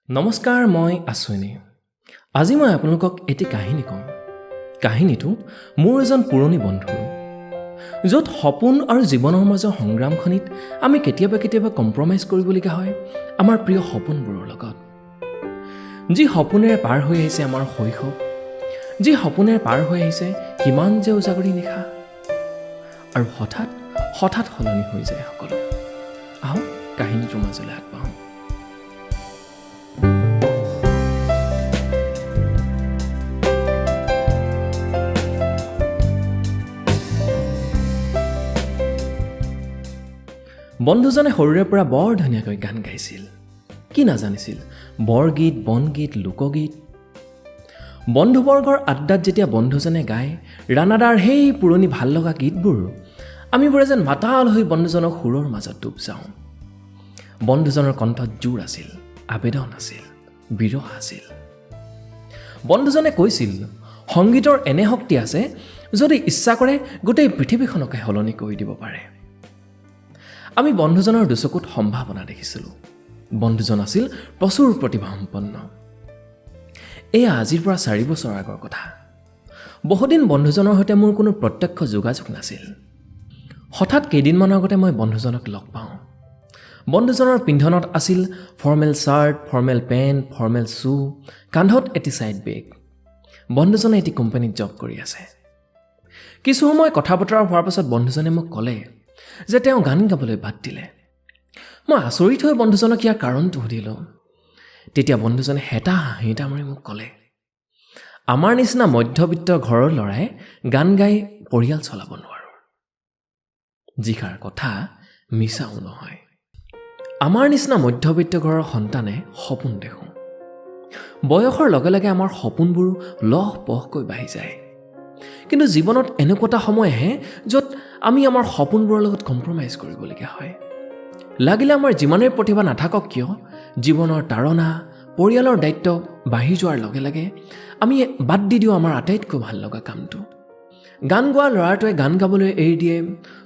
নমস্কাৰ, মই আশ্বিনী। আজি মই আপোনালোকক এটি কাহিনী ক'ম। কাহিনীটো মোৰ এজন পুৰণি বন্ধুৰ, য'ত সপোন আৰু জীৱনৰ মাজৰ সংগ্ৰামখনিত আমি কেতিয়াবা কেতিয়াবা কম্প্ৰমাইজ কৰিবলগীয়া হয় আমাৰ প্ৰিয় সপোনবোৰৰ লগত। যি সপোনেৰে পাৰ হৈ আহিছে আমাৰ শৈশৱ, যি সপোনেৰে পাৰ হৈ আহিছে কিমান যে উজাগৰী নিশা, আৰু হঠাৎ হঠাৎ সলনি হৈ যায় সকলো। আহক কাহিনীটোৰ মাজলৈ আগবাঢ়োঁ। বন্ধুজনে সৰুৰে পৰা বৰ ধুনীয়াকৈ গান গাইছিল। কি নাজানিছিল বৰগীত, বনগীত, লোকগীত। বন্ধুবৰ্গৰ আড্ডাত যেতিয়া বন্ধুজনে গায় ৰাণাদাৰ সেই পুৰণি ভাল লগা গীতবোৰ, আমিবোৰে যেন মাতাল হৈ বন্ধুজনৰ সুৰৰ মাজত ডুব যাওঁ। বন্ধুজনৰ কণ্ঠত জোৰ আছিল, আবেদন আছিল, বিৰহ আছিল। বন্ধুজনে কৈছিল, সংগীতৰ এনে শক্তি আছে যদি ইচ্ছা কৰে গোটেই পৃথিৱীখনকে সলনি কৰি দিব পাৰে। আমি বন্ধুজনৰ দুচকুত সম্ভাৱনা দেখিছিলোঁ। বন্ধুজন আছিল প্ৰচুৰ প্ৰতিভাসম্পন্ন। এয়া আজিৰ পৰা 4 বছৰ আগৰ কথা। বহুদিন বন্ধুজনৰ সৈতে মোৰ কোনো প্ৰত্যক্ষ যোগাযোগ নাছিল। হঠাৎ কেইদিনমানৰ আগতে মই বন্ধুজনক লগ পাওঁ। বন্ধুজনৰ পিন্ধনত আছিল formal shirt, formal pant, formal shoe, কান্ধত এটি ছাইড বেগ। বন্ধুজনে এটি কোম্পানীত জব কৰি আছে। কিছু সময় কথা বতৰা হোৱাৰ পাছত বন্ধুজনে মোক ক'লে যে তেওঁ গান গাবলৈ বাদ দিলে। মই আচৰিত হৈ বন্ধুজনক ইয়াৰ কাৰণটো সুধিলোঁ। তেতিয়া বন্ধুজনে হেতা হাঁহি এটা মাৰি মোক ক'লে, আমাৰ নিচিনা মধ্যবিত্ত ঘৰৰ ল'ৰাই গান গাই পৰিয়াল চলাব নোৱাৰোঁ। যিষাৰ কথা মিছাও নহয়। আমাৰ নিচিনা মধ্যবিত্ত ঘৰৰ সন্তানে সপোন দেখোঁ। বয়সৰ লগে লগে আমাৰ সপোনবোৰ লহ পহকৈ বাঢ়ি যায়। কিন্তু জীৱনত এনেকুৱা এটা সময় আহে য'ত আমি আমাৰ সপোনবোৰৰ লগত কম্প্ৰমাইজ কৰিবলগীয়া হয়। লাগিলে আমাৰ যিমানেই প্ৰতিভা নাথাকক কিয়, জীৱনৰ তাৰণা, পৰিয়ালৰ দায়িত্ব বাঢ়ি যোৱাৰ লগে লগে আমি বাদ দি দিওঁ আমাৰ আটাইতকৈ ভাল লগা কামটো। গান গোৱা ল'ৰাটোৱে গান গাবলৈ এৰি দিয়ে,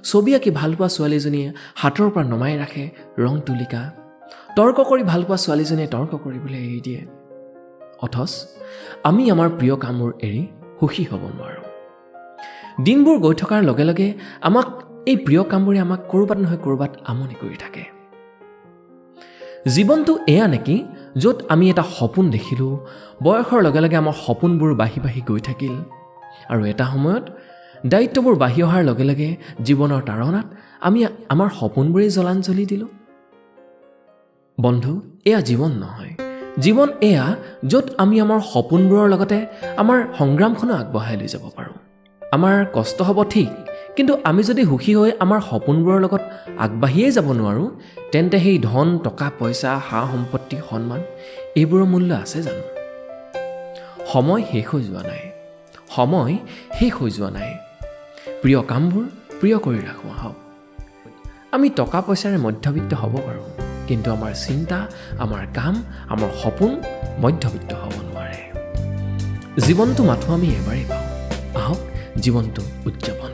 ছবি আঁকি ভালপোৱা ছোৱালীজনীয়ে হাতৰ পৰা নমাই ৰাখে ৰং তুলিকা, তৰ্ক কৰি ভালপোৱা ছোৱালীজনীয়ে তৰ্ক কৰিবলৈ এৰি দিয়ে। অথচ আমি আমাৰ প্ৰিয় কামবোৰ এৰি সুখী হ'ব নোৱাৰোঁ। দিনবোৰ গৈ থকাৰ লগে লগে আমাক এই প্ৰিয় কামবোৰে আমাক ক'ৰবাত নহয় ক'ৰবাত আমনি কৰি থাকে। জীৱনটো এয়া নেকি য'ত আমি এটা সপোন দেখিলোঁ, বয়সৰ লগে লগে আমাৰ সপোনবোৰ বাঢ়ি বাঢ়ি গৈ থাকিল, আৰু এটা সময়ত দায়িত্ববোৰ বাঢ়ি অহাৰ লগে লগে জীৱনৰ তাৰণাত আমি আমাৰ সপোনবোৰেই জলাঞ্জলি দিলোঁ। বন্ধু, এয়া জীৱন নহয়। জীৱন এয়া য'ত আমি আমাৰ সপোনবোৰৰ লগতে আমাৰ সংগ্ৰামখনো আগবঢ়াই লৈ যাব পাৰোঁ। আমাৰ কষ্ট হ'ব ঠিক, কিন্তু আমি যদি সুখী হৈ আমাৰ সপোনবোৰৰ লগত আগবাঢ়িয়েই যাব নোৱাৰোঁ, তেন্তে সেই ধন, টকা পইচা, সা সম্পত্তি, সন্মান এইবোৰৰ মূল্য আছে জানো? সময় শেষ হৈ যোৱা নাই, সময় শেষ হৈ যোৱা নাই। প্ৰিয় কামবোৰ প্ৰিয় কৰি ৰাখোঁ আহক। আমি টকা পইচাৰে মধ্যবিত্ত হ'ব পাৰোঁ, কিন্তু আমাৰ চিন্তা, আমাৰ কাম, আমাৰ সপোন মধ্যবিত্ত হ'ব নোৱাৰে। জীৱনটো মাথো আমি এবাৰেই পাওঁ। আহক জীৱনটো উদযাপন